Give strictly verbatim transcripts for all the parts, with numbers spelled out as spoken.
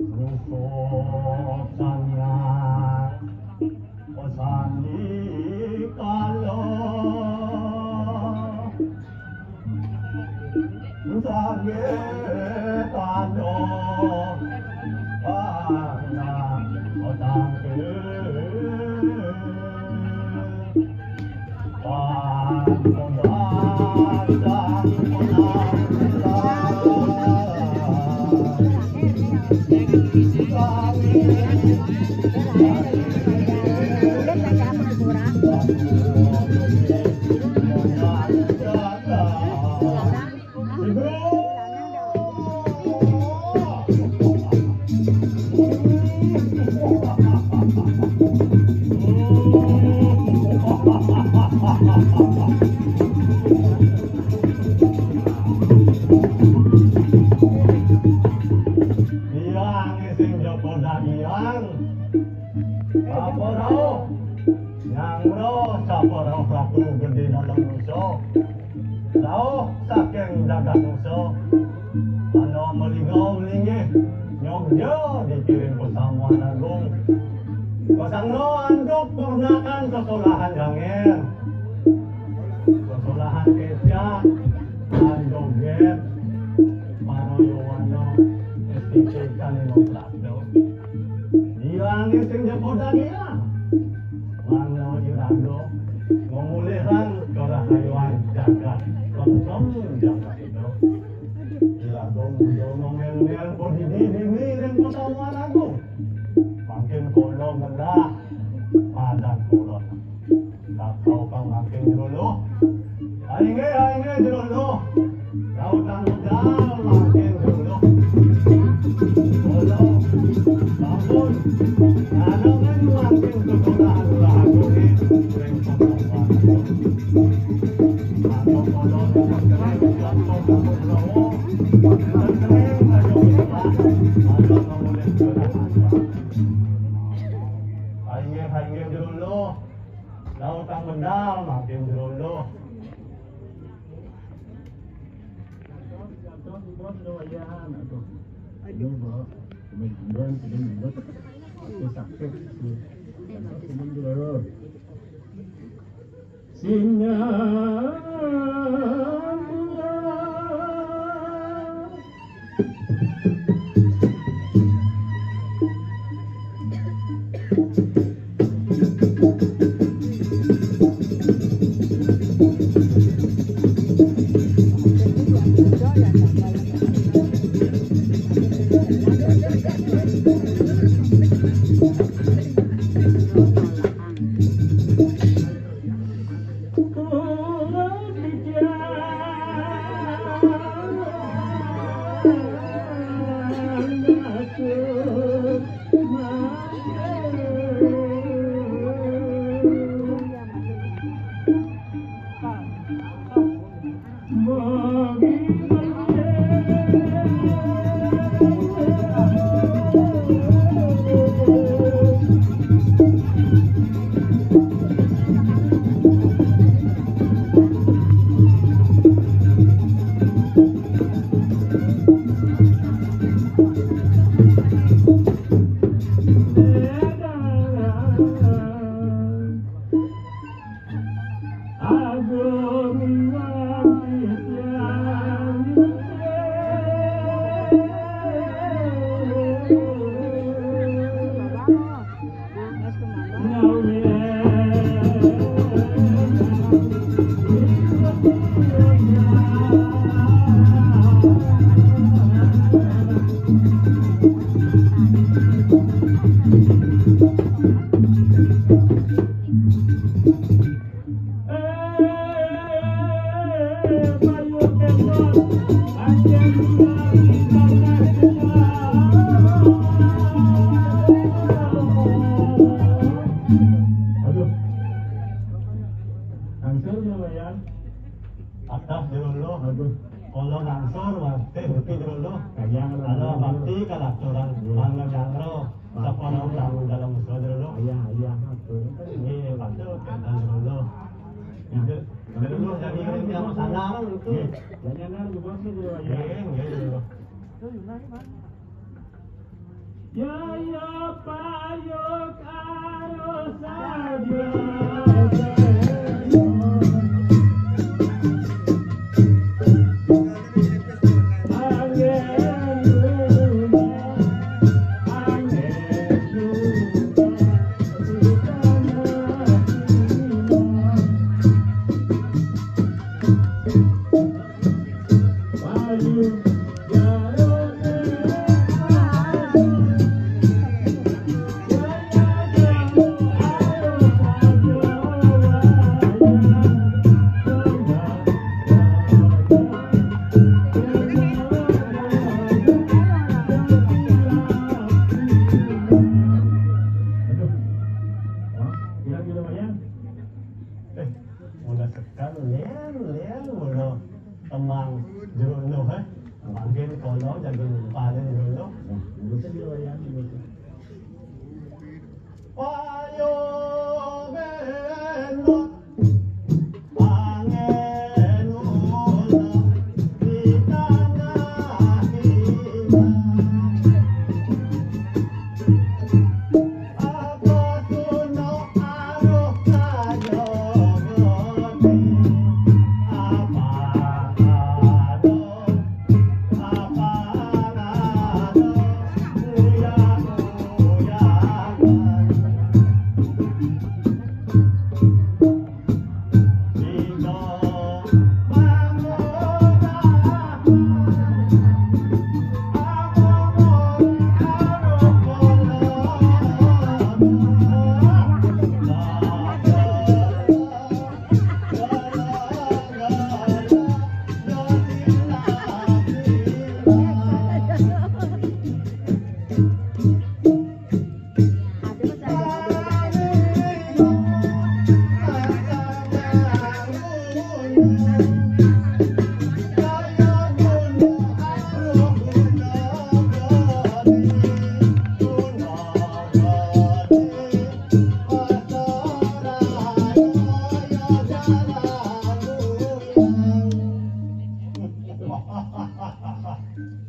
Rupa sangat pasandi kala. Sage kala anak otang ke. Bilang sing Joko Dagian. Apa rauh? Nyang rauh sapa rauh Ratu Gedé Dalem Nusa? Rauh saking jagat Nusa. Ana malingga-malinggih nyogya dikiring pasamuan agung. Pasangga antuk pernakan sesolahan jangir. Sesolahan kecak lan jogét para yowana S T P kan lima belas. Diangge sing Joko Dagian. Mangda iraga ngamulihang karahayuan jagat Klenteng Jagat Ida. Iraga muda ngomel-ngomel padidi dini ring Pasamuan Agung. Mangkin kula ngendah padan kula. Kakau kang mangkin jero luh. Ainggih, ainggih jero luh. Rauh kang medal mangkin jero luh. Kula sampun nganangan mangkin sekolah olahraga ring sekolah. Kakau kula sampun kering, sampun sampun Jawa. Enten kering saja wis lah. Mangga ngamulih sekolah. Ainggih, ainggih jero luh. Laut kang medal mangkin jero luh. Aduh. Ini, Mbok. Kemudian, kemudian, Mbok. Aku sakit. Aku sakit, Mbok. Sinyal. Di kalaturan, hmm, mangga jangkro, sapana utang dalam usaha dulu. Iya, iya, betul. Iya, betul, kita dulu. Dulu jadi ini yang sana itu. Iya, jangan lupa sih dulu, ya. Iya, iya, dulu. Ya, ya, payo karo saja. Udah sekan, len, len, udah teman jero no, eh. Makin kono jadi lupa deh jero no. Nah, itu dia yang gitu. Payo beno, angin ulo, di tanah iman.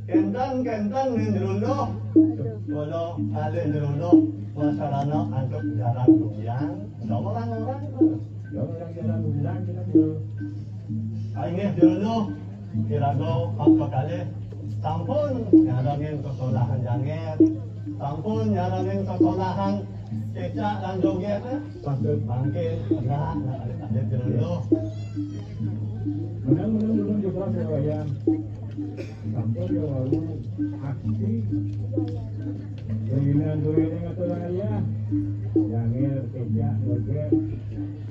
Kenten, kenten, ning jero no. Kula kalih jero no, wasarana antuk jaran lumiang, utawa orang-orang. Ya, orang jaran lumiang kita dulu. Inggih jero no, iraga kekalih sampun nyarengin kekolahan janger, sampun nyarengin kekolahan cecak lan joget, eh. Patut bangkit, tegak, nah, kalih-kalih jero no. Menang-menang belum juga sewayan. Sampun ya wau aksi. Keinginan duriné ngatur ayah. Janger, kecak, joget.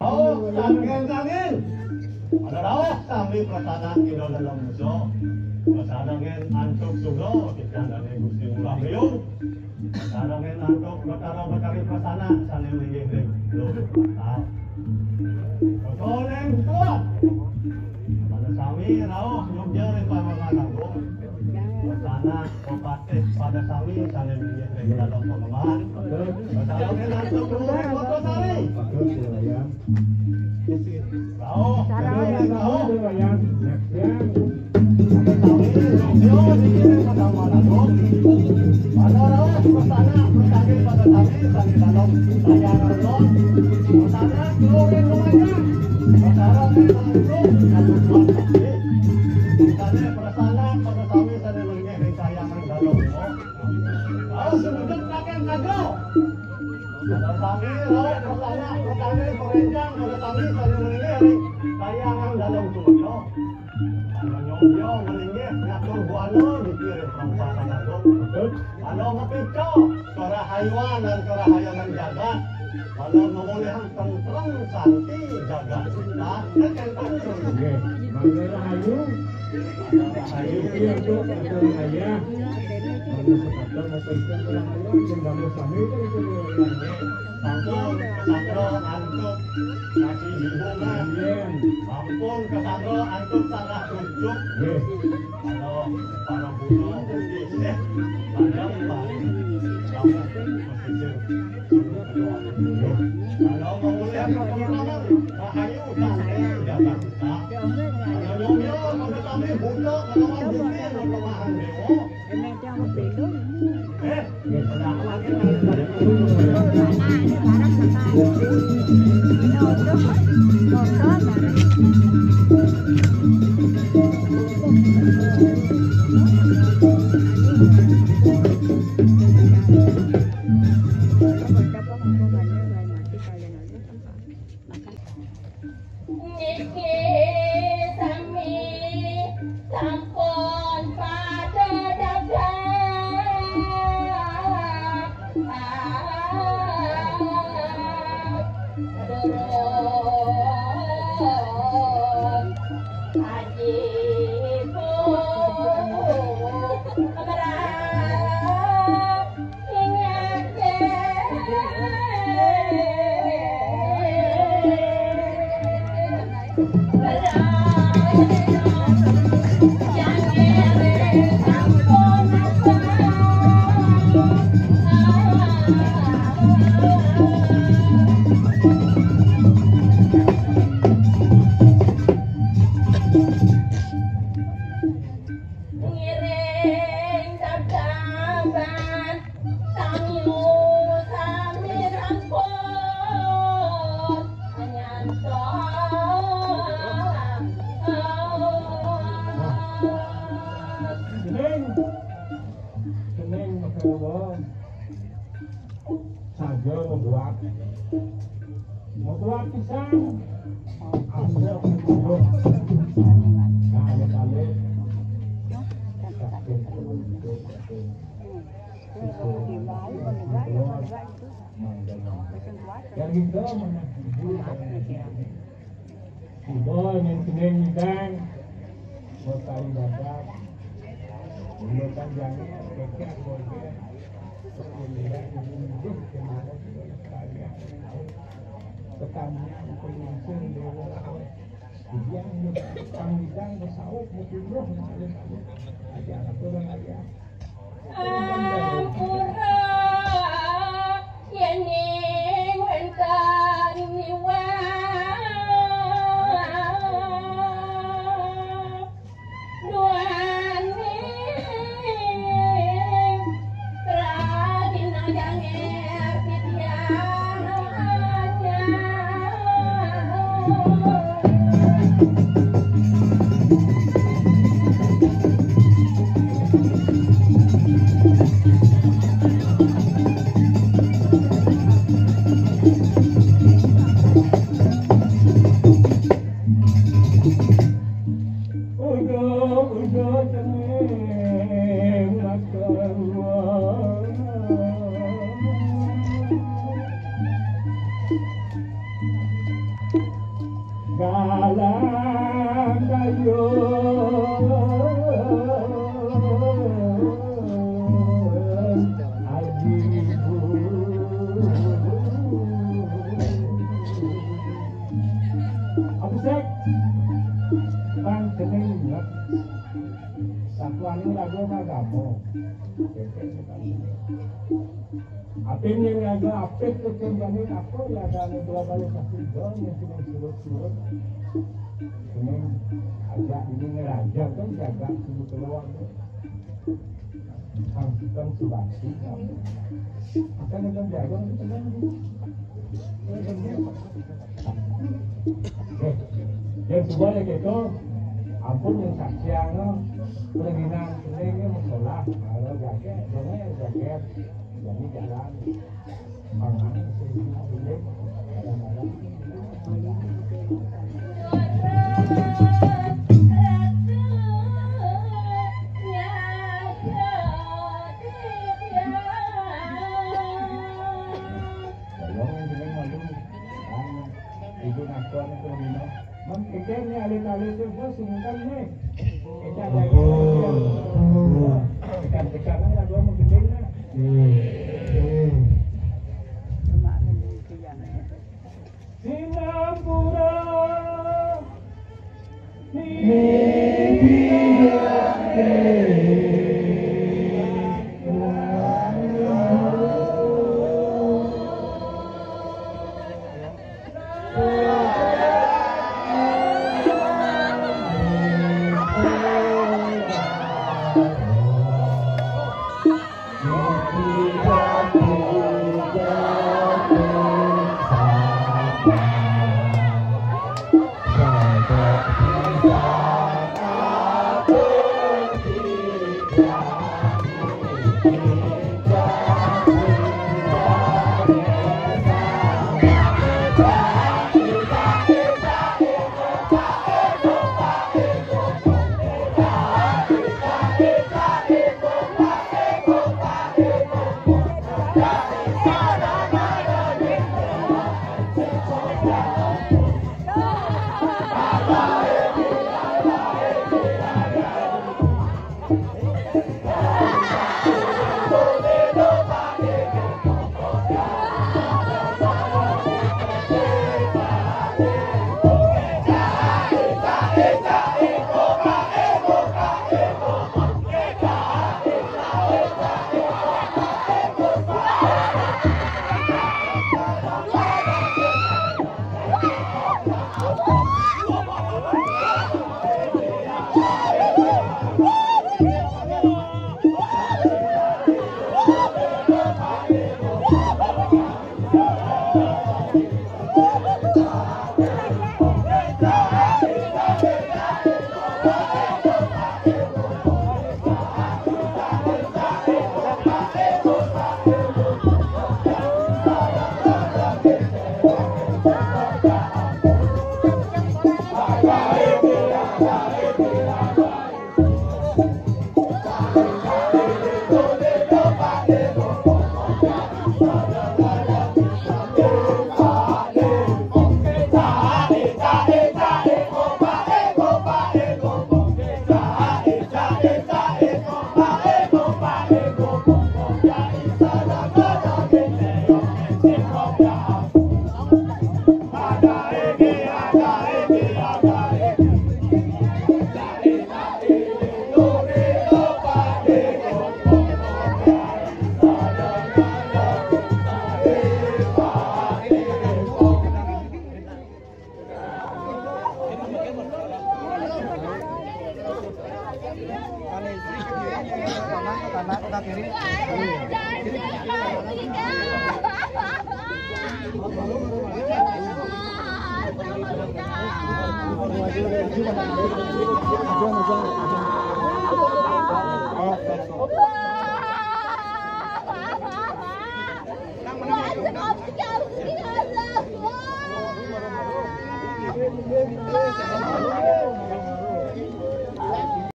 Oh, tangin, tangin. Pada rawuh sami prasana ing dalem musa. Prasana ngin antuk suga, titahane Gusti Ngurah Riung. Prasana ngin antuk Betara Betari prasana sane linggih ring luhur patal. Rasa ning kuat. Pada sami rauh nyugya ring Pamangan Agung. Prasana pepatih pada sami sane linggih ring dalem panembahan. Prasana ngin antuk luhur Kota Sari. Rauh, rauh, rauh. Pada sami, rauh, prasana, prasana, perenjang, pada sami, sami melinggih ring kahyangan dalem sumetra. Pada nyobya melinggih ngatur buana di piring perempatan agung. Pada mapica karahayuan lan karahayangan jagat. Pada mamolihang tentrem santi jagat. Nah, kan, kan, kan. Nggih, mangga rahayu. Ayu, iya, Bu, atur ayah. Mangga sepatu, motor, sepatu, kurang awan, jeng gambus sami, itu, itu, itu. Sampun kasandra antuk nasi bubungan. Amin. Sampun kasandra antuk tanah tunjuk. Nggih. Para, para buta putih, eh, Niki sami sampun pada dagang. Durung Haji Bu Merah. Ngiring tataban, sami sami sampun nyantos. Dening, dening Bhagawan. Saja membuat. Membuat pisang. Asal dulu. Nah, ya, balik. Dan kita mengaji. Ibu yang sering ngidang, mau tahu dapat, menurutkan jangan, kekeh, kekeh, kekeh, kekeh, kekeh, petani, pemimpin, dewa, dia yang ngidang, pesawat, mungkin roh, aja anak orang aja. Ampura, yen wenten miwah duaning radina jange pitya aja. Galang kayu aji. Apa sih? Bang, jeneng ingat. Satuan ini lagu agama. Apin yang ada apit kekembangan apa ya, ada anu dua kali kasih dong yang sudah surut-surut. Ini agak ini ngeraja kan jaga sini keluar. Angkutan subasi. Akan ada jaga kita kan. Oke. Yang kedua ya gitu, ampun yang saksi anu, perginan ini musola, kalau jaket, jangan yang jaket, jadi jalan, mangan, sini, sini, kadang-kadang. Tolong yang sini malu, ibu nakon itu lima. Mengkikirnya alit-alit itu sungkan nih. Kita ada ikan-ikan lah gua mau gedenya. Sinampura. Niki.